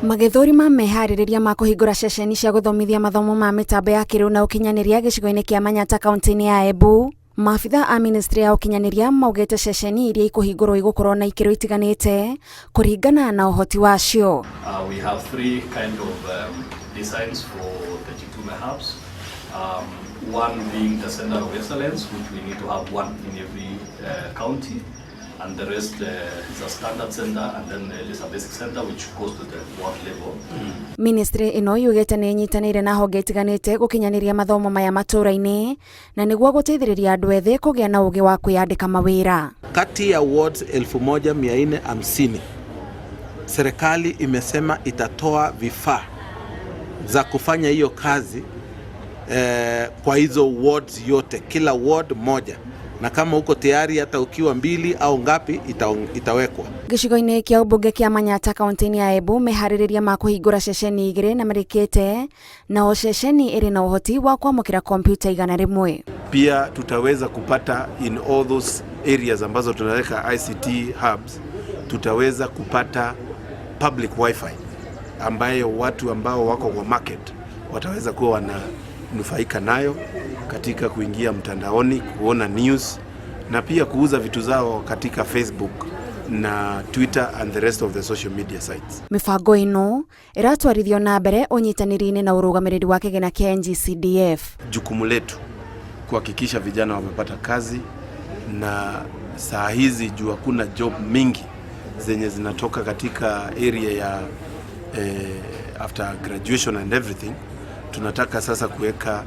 Magĩthũrima meharĩrĩria ma kũhingũra ceceni cia gũthomithia mathomo ma mĩtambo ya kĩrĩu na ũkinyanĩria gĩcigo-inĩ kĩa Manyatta kaunti-inĩ ya Embu. Maabitha a ministry ya ũkinyanĩria maugĩte ceceni iria ikũhingũrwo igũkorwo na ikĩro itiganĩte kũringana na ũhoti wacio. We have three kind of designs for the Jitume hubs. One being the center of excellence, which we need to have one in every county, and the rest is a standard center, and then there is a basic center which goes to the ward level. Ministry ĩno yugĩte nĩ ĩnyitanĩire na honge itiganĩte gũkinyanĩria mathomo maya matũũra-inĩ na nĩguo gũteithĩrĩria andũ ethĩ kũgĩa na ũgĩ wa kwĩyandĩka mawĩra. Kati ya wards 1450 serikali imesema itatoa vifaa za kufanya hiyo kazi kwa hizo wards yote, kila ward moja, na kama uko tayari hata ukiwa mbili au ngapi itawekwa. Gĩcigo-inĩ kĩa ũmbunge kĩa Manyatta kaunti-inĩ ya Embu meharĩrĩria ma kũhingũra ceceni igĩrĩ na marĩkĩte na o ceceni ĩrĩ na ũhoti wa kwamũkĩra kompyuta 100. Pia tutaweza kupata in all those areas ambazo tunaweka ICT hubs, tutaweza kupata public wifi ambayo watu ambao wako kwa market wataweza kuwa wananufaika nayo katika kuingia mtandaoni, kuona news na pia kuuza vitu zao katika Facebook na Twitter and the rest of the social media sites. Mibango ĩno ĩratwarithio na mbere ũnyitanĩri-inĩ na ũrũgamĩrĩri wa kĩgĩna kĩa NGCDF. Jukumu letu kuhakikisha vijana wamepata kazi, na saa hizi juu hakuna job mingi zenye zinatoka katika area ya after graduation and everything, tunataka sasa kuweka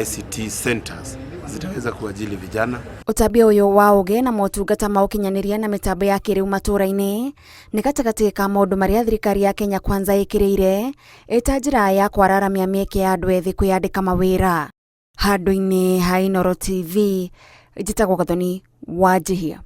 ICT centers zitaweza kuajili vijana. Ũtambia ũyũ wa ũgĩ na motungata ma ũkinyanĩria na mĩtambo ya kĩrĩu matũũra-inĩ nĩ gatagatĩ ka maũndũ marĩa thirikari ya Kenya Kwanza ĩkĩrĩire ĩta njĩra ya kwararamia mĩeke ya andũ ethĩ kwĩyandĩka mawĩra. Handũ-inĩ ha Inooro TV, njĩtagwo Gathoni Wanjihia.